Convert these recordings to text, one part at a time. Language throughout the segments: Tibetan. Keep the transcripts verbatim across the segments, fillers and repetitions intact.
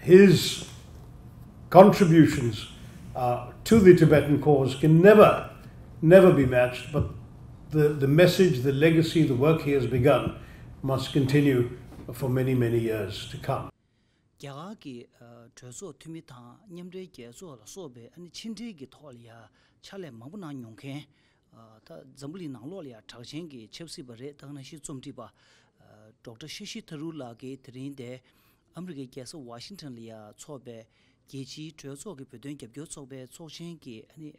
His contributions uh, to the Tibetan cause can never, never be matched, but the, the message, the legacy, the work he has begun must continue for many, many years to come. རྒྱ་གར་གྱི་གྲོས་ཚོགས་འཐུས་མི་དང་མཉམ་འབྲེལ་རྒྱལ་ཚོགས་ལ་སོགས་པའི་ཕྱི་འབྲེལ་གྱི་ཐོག་ལ་ཡང་ཕྱག་ལས་མང་པོ་གནང་མྱོང་མཁན། ད་འཛམ་བུ་གླིང་ནང་ལོགས་ལ་ཡང་གྲགས་ཅན་གྱི་ཆབ་སྲིད་པ་རེད། ད་ག་ནང་བཞིན་རྩོམ་སྒྲིག་པ་ཌོག་ཊར་ཤ་ཤི་ཐ་རུར་ལགས་ཀྱིས་དེ་རིང་འདིར་ཨ་མི་རི་ཀའི་རྒྱལ་ས་ཝ་ཤིང་ཊོན་ལ་ཡང་འཚོགས་པའི་རྒྱལ་སྤྱིའི་གྲོས་ཚོགས་ཀྱི་བོད་དོན་རྒྱབ་སྐྱོར་ཚོགས་པའི་ཚོགས་ཆེན་གྱི་ཨ་ནི་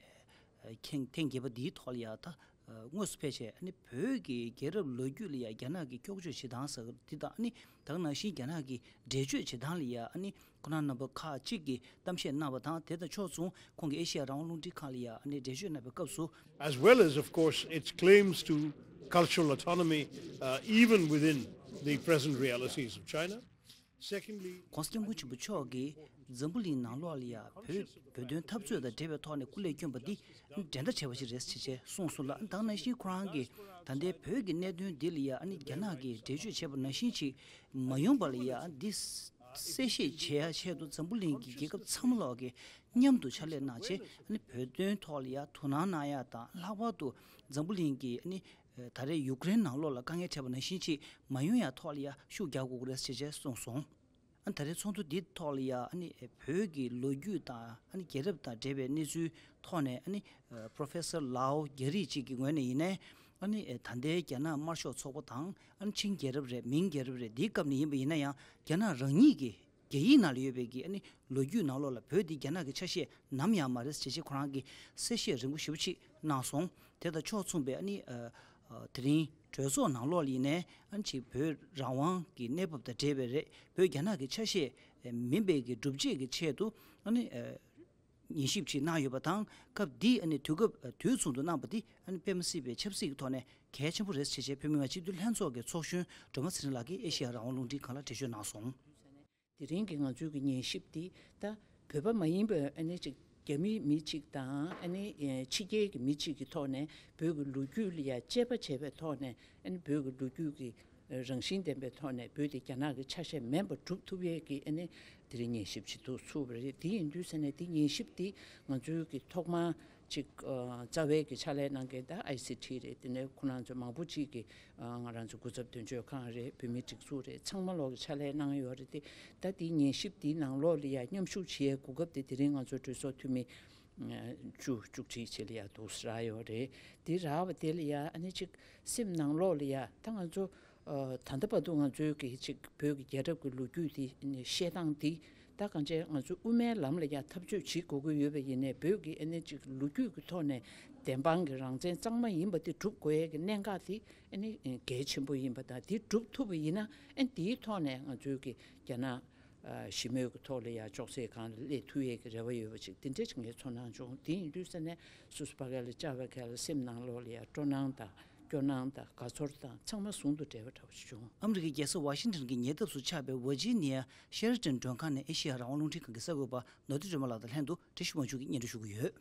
ཐེངས་ཐེངས་བརྒྱད་པ་འདིའི་ཐོག་ལ་ཡང་ད་དངོས་སུ་ཕེབས་བྱས་ཨ་ནི་བོད་ཀྱི་རྒྱལ་རབས་ལོ་རྒྱུས་ལ་ཡང་རྒྱ་ནག་གི་འཁྱོག་བརྗོད་བྱེད་སྟངས་ཟེར་འདི་དང་ཨ་ནི་ད་ག་ནང་བཞིན་རྒྱ་ནག་གི་འགྲེལ་བརྗོད་བྱེད་སྟངས་ལ་ཡང་ཨ་ནི་ཁོང་རྣམ་པ་ཁག་ཅིག་གིས་གཏམ་བཤད་གནང་བ་དང་། དེ་དང་ཕྱོགས་མཚུངས་ཁོང་གིས་ཨེ་ཤེ་ཡ་རང་དབང་རླུང་འཕྲིན་ཁང་ལ་ཡང་ཨ་ནི་འགྲེལ་བརྗོད་གནང་བའི་སྐབས་སུ། As well as, of course, its claims to cultural autonomy, uh, even within the present realities of China. Secondly, གོང་ས་སྐྱབས་མགོན་ཆེན་པོ་མཆོག་གིས་འཛམ་བུ་གླིང་ནང་ལོགས་ལ་ཡང་བོད་བོད་དོན་འཐབ་རྩོད་དང་འབྲེལ་བའི་ཐོག་ནས་སྐུ་ལས་བསྐྱོན་པ་འདི་འགྲན་ཟླ་བྲལ་བ་ཞིག་རེད་ཅེས་གསུངས་སོང་ལ། ད་ག་ནང་བཞིན་ཁོ་རང་གིས་ད་ལྟའི་བོད་ཀྱི་གནད་དོན་འདི་ལ་ཡང་ཨ་ནི་རྒྱ་ནག་གིས་འགྲེལ་བརྗོད་བྱས་པ་ནང་བཞིན་ཅིག་མ་ཡོང་པ་ལ་ཡང་འདི་གསལ་བཤད་བྱེད་ཡ་ཆེད་དུ་འཛམ་བུ་གླིང་གི་རྒྱལ་ཁབ་ཚང་མ་ལོག་གིས་མཉམ་དུ་ཕྱག་ལས་གནང་བྱས་ཨ་ནི་བོད་དོན་ཐོག་ལ་ཡང་དོ་སྣང་གནང་ཡ་དང་། ལྷག་པར་དུ་འཛམ་བུ་གླིང་གི་ཨ་ནི་ད་རེས་ཡུཀ་རེན་ནང་ལོགས་ལ་དཀའ་ངལ་འཕྲད་པ་ནང་བཞིན་ཅིག་མ་ཡོང་ཡ་ཐོག་ལ་ཡང་ཤུགས་རྒྱག་དགོས་ཀྱི་རེད་ཅེས་བཅས་གསུངས་སོང་། ཨ་ད་རེས་ཚོགས་འདུ་འདིའི་ཐོག་ལ་ཡང་ཨ་ནི་བོད་ཀྱི་ལོ་རྒྱུས་དང་ཨ་ནི་རྒྱལ་རབས་དང་འབྲེལ་བའི་གནས་ཚུལ་ཐོག་ནས་ཨ་ནི་པོ་རོ་ཕེ་སར་ལའོ་རྒྱ་རིགས་ཅིག་གི་ངོས་ནས་ཡིན་ནའི་ཨ་ནི་ད་ལྟའི་རྒྱ་ནག་དམར་ཤོག་ཚོགས་པ་དང་ཨ་ནི་ཆིང་རྒྱལ་རབས་རེད། མིང་རྒྱལ་རབས་རེད། འདིའི་སྐབས་ནས་ཡིན་པ་ཡིན་ན་ཡང་རྒྱ་ནག་རང་ཉིད་ཀྱི་རྒྱ་ཡིག་ནང་ལ་ཡོད་པའི་གི་ཨ་ནི་ལོ་རྒྱུས་ནང་ལོགས་ལ་བོད་འདི་རྒྱ་ནག་གི་ཆ་ཤས་ནམ་ཡང་མ་རེད་ཟེར་བྱས་ཁོ་རང་གིས་གསལ་བཤད་རིང་པོ་ཞེ་པོ་ཅིག་གནང་སོང་། དེ་དང་ཕྱོགས་མཚུངས་པའི་ཨ་ནི་ཨ་ཨ་དེ་རིང་གྲོས་ཚོགས་ནང་ལོགས་ལ་ཡིན་ནའི་ཨ་ནི་ཅིག་བོད་རང་དབང་གི་གནས་བབ་དང་འབྲེལ་བའི་རེད། བོད་རྒྱ་ནག་གི་ཆ་ཤས་མིན་པའི་གི་སྒྲུབ་བྱེད་ཀྱི་ཆེད་དུ་ཨ་ནི་ཨ་ཉན་ཞིབ་ཅིག་གནང་ཡོད་པ་དང་། སྐབས་འདིའི་ཨ་ནི་དུས་སྐབས་དུས་མཚུངས་སུ་གནང་པ་འདི་ཨ་ནི་དཔེ་མི་སྲིད་པའི་ཆབ་སྲིད་ཀྱི་ཐོག་ནས་གལ་ཆེན་པོ་རེད་ཟེར་བྱས་བོད་མི་མང་སྤྱི་འཐུས་ལྷན་ཚོགས་ཀྱི་ཚོགས་གཞོན་སྒྲོལ་མ་ཚེ་རིང་ལགས་ཀྱིས་ཨེ་ཤེ་ཡ་རང་དབང་རླུང་འཕྲིན་ཁང་ལ་འགྲེལ་བརྗོད་གནང་སོང་། དེ་རིང་གི་ང་ཚོའི་གི་ཉན་ཞིབ་འདི་ད་བོད་པ་མ་ཡིན་པའི་ཨ་ནི་ཅིག་རྒྱ་མི་མི་གཅིག་དང་ཨ་ནི་ཕྱི་རྒྱལ་གྱི་མི་གཅིག་གི་ཐོག་ནས་བོད་ཀྱི་ལོ་རྒྱུས་ལ་ཡ་དཔྱད་པ་བྱས་པའི་ཐོག་ནས་ཨ་ནི་བོད་ཀྱི་ལོ་རྒྱུས་ཀྱི་རང་བཞིན་ལྡན་པའི་ཐོག་ནས་བོད་དེ་རྒྱ་ནག་གི་ཆ་ཤས་མིན་པ་སྒྲུབ་ཐུབ་ཡས་ཀྱི་ཨ་ནི་དེ་རིང་ཉན་ཞིབ་བྱེད་དུ་ཚུགས་པ་རེད། དེ་ཡིན་དུས་ཙ་ནས་དེ་ཉན་ཞིབ་དེ་ང་ཚོའི་གི་ཐོག་མ་ཅིག་ཨ་རྩ་བའི་གི་ཕྱག་ལས་གནང་མཁན་ད་ཨའི་སི་ཊི་རེད། དེ་ནས་ཁོ་རང་ཚོ་མང་པོ་ཅིག་གི་ཨ་ང་རང་ཚོ་སྐུ་ཚབ་དོན་གཅོད་ཁང་རེད། བོད་མིའི་སྒྲིག་འཛུགས་རེད། ཚང་མ་ལོག་གི་ཕྱག་ལས་གནང་ཡོད་རེད་དེ། ད་དེ་ཉན་ཞིབ་དེའི་ནང་ལོགས་ལ་ཡ་མཉམ་ཞུགས་བྱེད་ཡའི་གོ་སྐབས་དེ་དེ་རིང་ང་ཚོ་གྲོས་ཚོགས་འཐུས་མི་བཅུ་བཅུ་གཅིག་བྱེད་ལ་ཡ་འདུག་སེ་རག་ཡོད་རེད། དེ་རག་པ་དེ་ལ་ཡ་ཨ་ནི་ཅིག་སེམས་ནང་ལོགས་ལ་ཡ་ད་ང་ཚོ་ཨ་ད་ལྟ་བར་དུ་ང་ཚོའི་གི་ཅིག་བོད་ཀྱི་རྒྱལ་རབས་ཀྱི་ལོ་རྒྱུས་དེ་བཤད་སྟངས་དེ་ད་གང་ཅི་ང་ཚོ་དབུ་མའི་ལམ་ལ་ཡ་འཐབ་རྩོད་བྱེད་དགོས་ཀྱི་ཡོད་པ་ཡིན་ནའི་བོད་ཀྱི་ཨ་ནི་ཅིག་ལོ་རྒྱུས་ཀྱི་ཐོག་ནས་བདེན་དཔང་གི་རང་བཙན་གཙང་མ་ཡིན་པ་དེ་སྒྲུབ་དགོས་ཡས་ཀྱི་གནད་འགག་དེ་ཨ་ནི་གལ་ཆེན་པོ་ཡིན་པ་དང་། དེ་སྒྲུབ་ཐུབ་པ་ཡིན་ན་ཨ་ནི་དེའི་ཐོག་ནས་ང་ཚོའི་གི་རྒྱ་ནག་ཨ་ཞི་མོལ་གྱི་ཐོག་ལ་ཡང་ཅོག་ཙེ་སྒང་ལ་སླེབས་ཐུབ་ཡས་ཀྱི་རེ་བ་ཡོད་པ་ཅིག་དེ་འདྲ་ཅིག་ངས་ཚོར་སྣང་བྱུང་། དེ་ཡིན་དུས་ཙ་ནས་སོ་སོ་ཕ་གི་ལ་བཅར་བའི་སྐབས་ལ་སེམས་ནང་ལོགས་ལ་ཡང་སྤྲོ་སྣང་དང་སྐྱོ་སྣང་དང་དགའ་ཚོར་དང་ཚང་མ་ཟུང་དུ་འབྲེལ་བ་འདྲ་བོ་ཞིག་བྱུང་། ཨ་མི་རི་ཀའི་རྒྱལ་ས་ཝ་ཤིང་ཊོན་གྱི་ཉེ་འདབས་སུ་ཆགས་པའི་ཝར་ཇི་ནི་ཡ་ཤེ་ར་ཊོན་མགྲོན་ཁང་ནས་ཨེ་ཤེ་ཡ་རང་དབང་རླུང་འཕྲིན་ཁང་གི་གསར་འགོད་པ་ནོར་བདེ་སྒྲོལ་མ་ལགས་དང་ལྷན་དུ་བཀྲ་ཤིས་དབང་ཕྱུག་གིས་སྙན་སྒྲོན་ཞུ་གི་ཡོད།